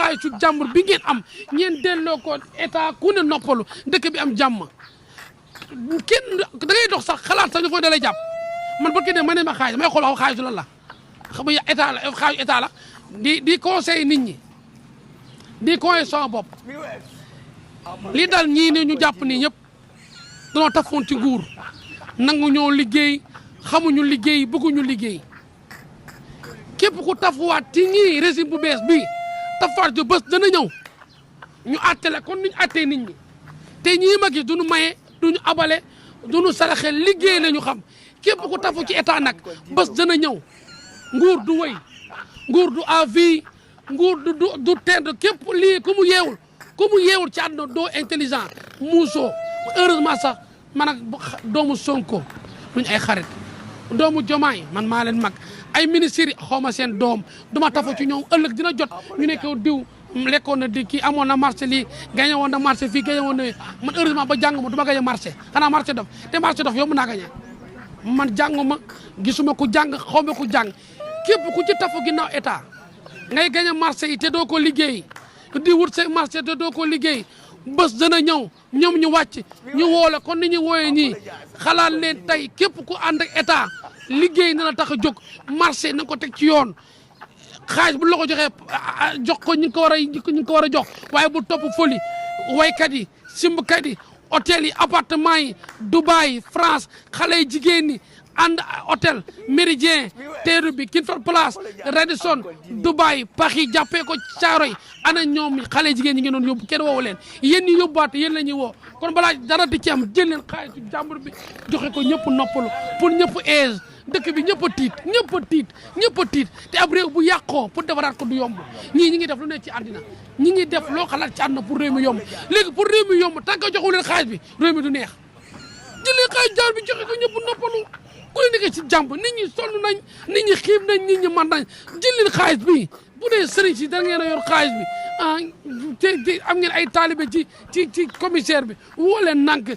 xaalisu jàmbur bi ngeen am ngeen delloo ko état ku ne noppalu dëkk bi am jàmm kenn da ngay dox sax xalaat sax ñu fooy dalay jàpp man ba ne ma ne ma xaalis may xool wax xaalisu lan la xam nga état la xaalisu état la di conseil nit ñi di conseil sama bopp li dal ñii ne ñu jàpp nii ñëpp danoo tafoon ci nguur nangu ñoo liggéey xamuñu liggéey bëgguñu liggéey képp ku tafuwaat ci ñii régime bu bees bii tafuwaat ju bés dana ñëw ñu àttale kon niñ àttee nit ñi te ñii ma gis duñu maye duñu abale duñu saraxe liggéey la ñu xam képp ku tafu ci état nag bés dana ñëw nguur du wëy nguur du à vie nguur du tedd képp lii ku mu yeewul ci àdduna doo intelligent muusoo heureusement sax man ak doomu Sonko duñ ay xarit doomu Jomaay man maa leen mag ay ministres yi xaw ma seen doom duma tafu ci ñoom ëllëg dina jot ñu ne ko diw lekkoon na di kii amoon na marché lii gagné woon na marché fii gagné woon na man heureusement ba jàng ma du ma gagné marché xanaa marché dof te marché dof yomb naa gagné man jànguma gisuma ku jàng xaw ma ku jàng képp ku ci tafu ginnaaw état ngay gagné marché yi te doo ko liggéey di wut say marché te doo ko liggéey bés dana ñëw ñoom ñu wàcc ñu woole kon ni ñu wooyee ñii xalaat leen tey képp ku ànd ak état liggéey na la tax a jóg marché na ko teg ci yoon xaalis bu la ko joxee jox ko ñu ko war a jox waaye bu topp foli waykat yi simbkat yi hôtel yi appartement yi Dubaï France xale yi jigéen ñi ànd hôtel Méridien teeru bi King Place Radisson Dubaï Paris jàppee ko Caaroy ana ñoom xale jigéen ñi ngeen doon yóbbu kenn woowu leen yéen ñi yóbbuwaat yéen la ñuy woo kon balaa dara di ci am jël leen xaalisu jàmbur bi joxe ko ñëpp noppalu pour ñëpp aise dëkk bi ñëpp a tiit te ab réew bu yàqoo pour defaraat ko du yomb ñii ñi ngi def lu ne ci àddina ñi ngi def loo xalaat ci àddina pour réew mi yomb léegi pour réew mi yomb tant que joxu leen xaalis bi réew mi du neex jël leen xaalis jàmbur bi joxe ko ñëpp noppalu ku ne nekkee ci jàmb nit ñi sonn nañ nit ñi xiif nañ nit ñi man nañ jël leen xaalis bi bu dee sëriñ si da ngeen a yor xaalis bi te am ngeen ay taalibe ci commissaire bi woo leen nànk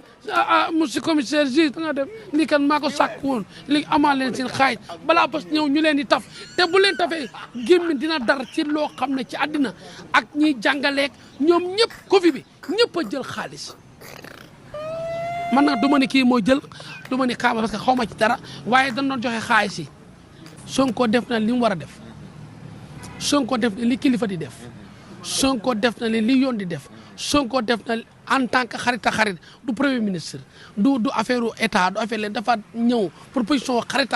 monsieur commissaire juge da nga def lii kan maa ko sàkk woon léegi amaa leen seen xaalis balaa bés ñëw ñu leen di taf te bu leen tafee gémmiñ dina dar ci loo xam ne ci àddina ak ñiy jàngaleeg ñoom ñëpp Covid bi ñëpp a jël xaalis man nag du ma ne kii mooy jël du ma ne kaama parce que xaw ma ci dara waaye dañ doon joxe xaalis yi Sonko def na li mu war a def Sonko def na li kilifa di def Sonko def na li yoon di def Sonko def na en tant que xarit du premier ministre du affaire état du affaire leen dafa ñëw proposition xarit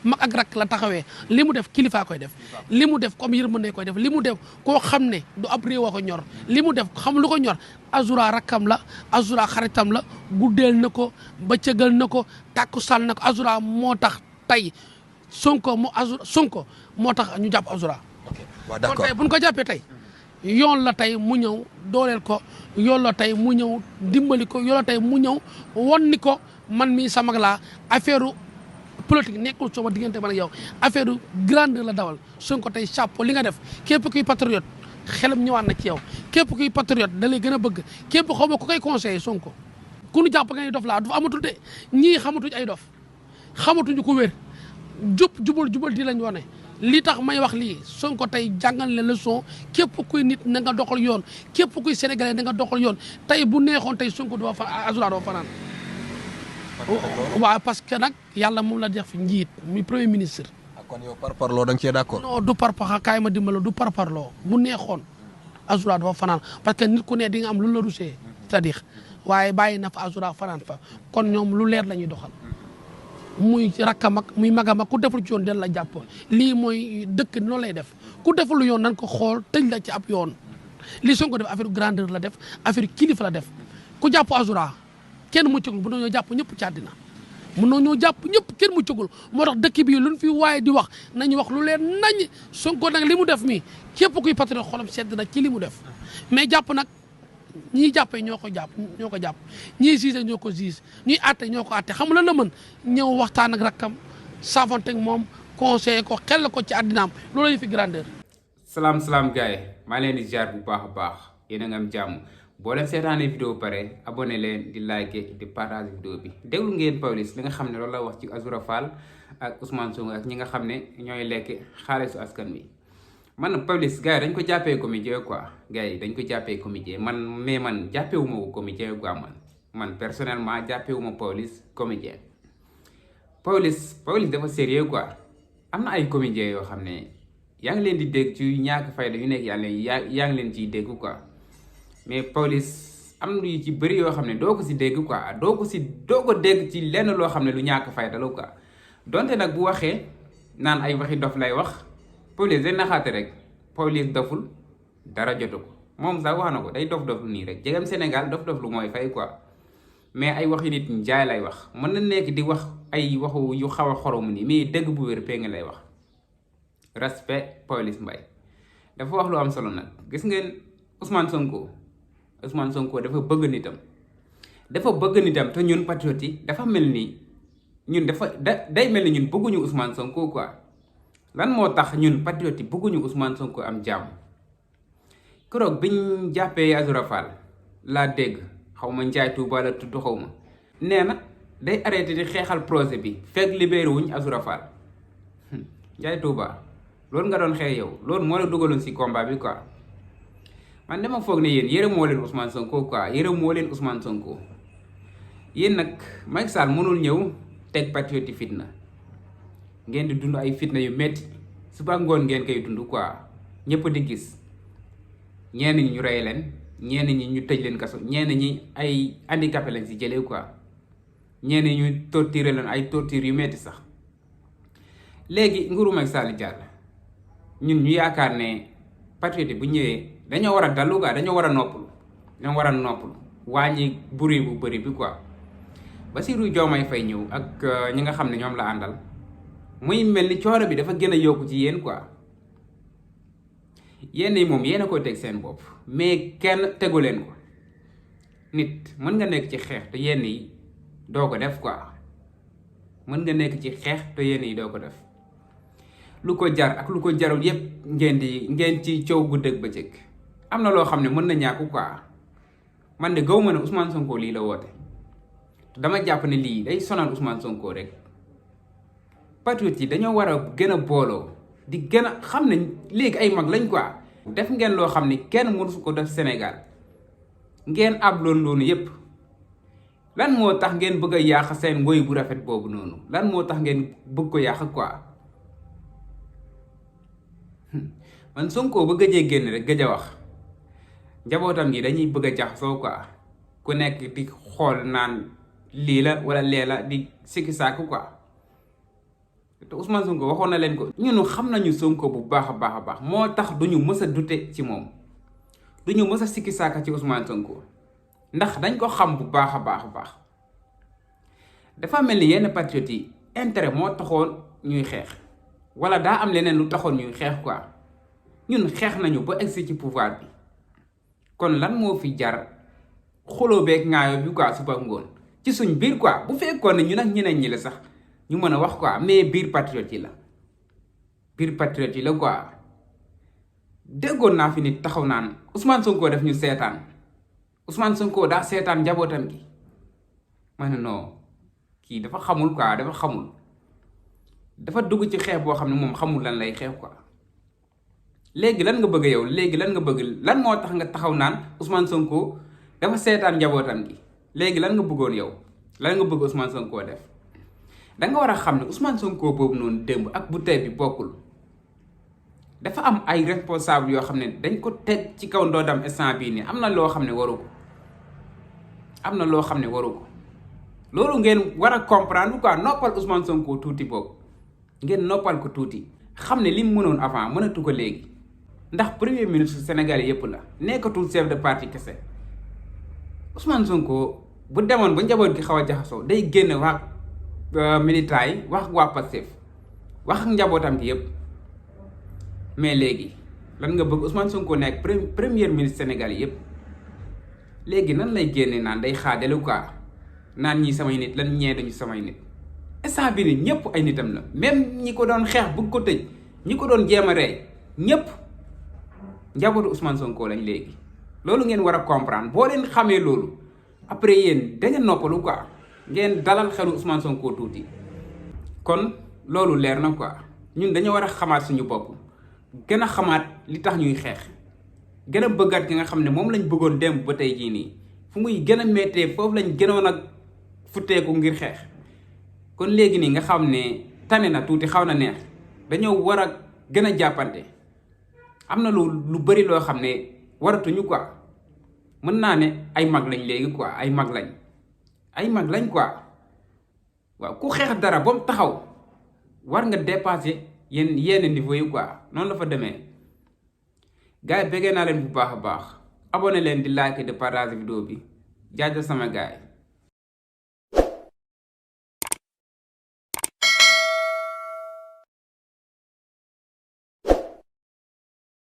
mag ak rak la taxawee li mu def kilifa koy def li mu def comme yërmande koy def li mu def koo xam ne du ab réew a ko ñor li mu def xam lu ko ñor Azoura rakkam la Azoura xaritam la guddeel na ko bëccëgal na ko tàkkusaan na ko Azoura moo tax tey Sonko moo tax ñu jàpp Azoura waaw d'accord kon tey bu ñu ko jàppee tey yoon la tey mu ñëw dooleel ko yoon la tey mu ñëw dimbali ko yoon la tey mu ñëw won ni ko man mii sama mag laa affaire politique nekkul sama diggante man ak yow affaire grandeur la dawal Sonko tey chapeau li nga def képp kuy patriote xelam ñëwaat na ci yow képp kuy patriote da lay gën a bëgg képp xaw ma ku koy conseillé Sonko ku ñu jàpp nga ni dof laa dof amatul de ñii xamatuñ ay dof xamatuñu ko wér jubal di lañ wone li tax may wax lii Sonko tey jàngal le leçon képp kuy nit na nga doxal yoon képp kuy sénégalais na nga doxal yoon tey bu neexoon tey Sonko doo fa Azoura doo fanaan waaw parce que nag yàlla moom la def njiit muy premier ministre. kon yow parparloo da nga cee d'accord. non du parpar kaay ma dimbalo du parparloo bu neexoon Azoura doo fanaan parce que nit ku ne di nga am lu la rusee c'est-à-dire waaye bàyyi na fa Azoura fanaan fa kon ñoom lu leer la ñuy doxal. muy rakkam ak muy magam ak ku deful ci yoon den la jàpp lii mooy dëkk noonu lay def ku deful yoon nan ko xool tëj la ci ab yoon lii Sonko def affaire grandeur la def affaire kilifa la def ku jàpp Azoura kenn muccagul bu ñoo jàpp ñëpp ci àddina mun ñoo jàpp ñëpp kenn muccagul moo tax dëkk bii luñ fi waaye di wax nañu wax lu leen nañ Sonko nag li mu def mi képp kuy patriote xolam sedd na ci li mu def mais jàpp nag ñii jàppee ñoo ko jàpp ñii siise ñoo ko siise ñuy àtte ñoo ko àtte xam la mën ñëw waxtaan ak rakkam savante ak moom conseiller ko xel ko ci àddinaam loolu la fi grandeur. salaam gars yi maa leen di ziar bu baax a baax yéen a ngi am jàmm boo leen seetaanee vidéo pare abonné leen di liker di partager vidéo bi déglu ngeen Pawlish li nga xam ne loolu la wax ci Azoura Fall ak Ousmane Sonko ak ñi nga xam ne ñooy lekk xaalisu askan wi man Pawlish gars yi dañ ko jàppee comédien quoi gars yi dañ ko jàppee comédien mais man jàppewuma ko comédien quoi man personnellement jàppewuma Pawlish comédien. Pawlish dafa sérieux quoi. am na ay comédiens yoo xam ne yaa ngi leen di dégg ci ñàkk fayda yu nekk yàlla yaa ngi leen ciy dégg quoi mais Pawlish am na yu ci bëri yoo xam ne doo ko si dégg quoi doo ko dégg ci lenn loo xam ne lu ñàkk fayda la quoi donte nag bu waxee naan ay waxi dof lay wax Pawlish day naxaate rek Pawlish doful dara jotu ko moom sax wax na ko day dof nii rek jegam Sénégal dof lu mooy fay quoi mais ay waxi nit njaay lay wax mën na nekk di wax ay waxu yu xaw a xorom nii mais dëgg bu wér péng lay wax. respect Pawlish Mbaye dafa wax lu am solo nag gis ngeen Ousmane Sonko dafa bëgg nitam te ñun patriote yi dafa mel ni ñun day mel ni ñun bëgguñu Ousmane Sonko quoi lan moo tax ñun patriote yi bëgguñu Ousmane Sonko am jàmm. keroog biñ jàppee Azoura Fall laa dégg xaw ma Njaay Tuuba la tudd xaw ma nee na day arrêté di xeexal projet bi fekk libéré wuñ Azoura Fall Njaay Tuuba loolu nga doon xeex yow loolu moo la dugaloon si combat bi quoi man dama foog ne yéen yërëmoo leen Ousmane Sonko quoi yërëmoo leen Ousmane Sonko yéen nag Macky Sall mënul ñëw teg patriote fitna ngeen di dund ay fitna yu metti suba ngoon ngeen koy dund quoi ñëpp di gis ñenn ñi ñu rey leen ñenn ñi ñu tëj leen kaso ñenn ñi ay handicapé lañ si jëlee quoi ñenn ñi ñu torturer leen ay torture yu metti sax léegi nguuru Macky Sall jàll ñun ñu yaakaar ne patriote bu ñëwee dañoo war a dallu quoi dañoo war a noppalu wàññi bruit bu bëri bi quoi Bassirou Diomaye Faye ñëw ak ñi nga xam ne ñoom la àndal muy mel ni coono bi dafa gën a yokku ci yéen quoi yéen yi moom yéen a koy teg seen bopp mais kenn tegu leen ko nit mën nga nekk ci xeex te yenn yi doo ko def quoi mën nga nekk ci xeex te yenn yi doo ko def lu ko jar ak lu ko jarul yépp ngeen ci coow guddeeg bëccëg am na loo xam ne mën na ñàkk quoi man de gaw ma ne Ousmane Sonko lii la woote te dama jàpp ne lii day sonal Ousmane Sonko rek patriote yi dañoo war a gën a booloo di gën a xam ne léegi ay mag lañ quoi def ngeen loo xam ne kenn mënu su ko def Sénégal ngeen abloon loonu yépp lan moo tax ngeen bëgg a yàq seen ngoy bu rafet boobu noonu lan moo tax ngeen bëgg ko yàq quoi man Sonko ba gëjee génn rek gëj a wax njabootam gi dañuy bëgg a jaxasoo quoi ku nekk di xool naan lii la wala lee la di sikki sàkk quoi te Ousmane Sonko waxoon na leen ko ñun xam nañu Sonko bu baax a baax moo tax duñu mës a dute ci moom duñu mës a sikki sàkk ci Ousmane Sonko ndax dañ ko xam bu baax a baax dafa mel ni yenn patriotes yi intérêt moo taxoon ñuy xeex wala daa am leneen lu taxoon ñuy xeex quoi ñun xeex nañu ba egsi ci pouvoir bi kon lan moo fi jar xoloo beeg ŋaayoo bi quoi suba ngoon ci suñ biir quoi bu fekkoon ne ñu nag ñeneen ñi la sax ñu mën a wax quoi mais biir patriote yi la quoi déggoon naa fi nit taxaw naan Ousmane Sonko def ñu seetaan Ousmane Sonko daa seetaan njabootam gi ma ne non kii dafa xamul quoi dafa dugg ci xeex boo xam ne moom xamul lan lay xeex quoi léegi lan nga bëgg yow lan moo tax nga taxaw naan Ousmane Sonko dafa seetaan njabootam gi léegi lan nga bëggoon yow lan nga bëgg Ousmane Sonko def danga war a xam ne Ousmane Sonko boobu noonu démb ak bu tey bi bokkul dafa am ay responsable yoo xam ne dañ ko teg ci kaw ndoodam instant bii nii am na loo xam ne waru ko loolu ngeen war a comprendre quoi noppal Ousmane Sonko tuuti boobu ngeen noppal ko tuuti xam ne li mu mënoon avant mënatu ko léegi ndax premier ministre Sénégal yépp la nekkatul chef de parti kese Ousmane Sonko bu demoon ba njaboot gi xaw a jaxasoo day génn wax militants yi wax waa Pastef wax ak njabootam gi yépp mais léegi lan nga bëgg Ousmane Sonko nekk premier ministre Sénégal yépp léegi nan lay génne naan day xaajale quoi naan ñii samay nit lan ñee dañu samay nit instant bi ni ñëpp ay nitam la même ñi ko doon xeex bëgg ko tëj ñi ko doon jéem a rey ñëpp njabootu Ousmane Sonko lañ léegi loolu ngeen war a comprendre boo leen xamee loolu après yéen da ngeen noppalu quoi ngeen dalal xelu Ousmane Sonko tuuti kon loolu leer na quoi ñun dañoo war a xamaat suñu bopp gën a xamaat li tax ñuy xeex gën a bëggaat ki nga xam ne moom lañ bëggoon dem ba tey jii nii fu muy gën a méttee foofu lañ gënoon ak futteeku ngir xeex kon léegi nii nga xam ne tane na tuuti xaw na neex dañoo war a gën a jàppante am na lu bari loo xam ne waratuñu quoi mën naa ne ay mag lañ léegi quoi ay mag lañ quoi waaw ku xeex dara ba mu taxaw war nga dépasser yenn niveau yi quoi noonu la fa demee gars yi bëggee naa leen bu baax a baax abonné leen di like de partage vidéo bi jaajëf sama gars yi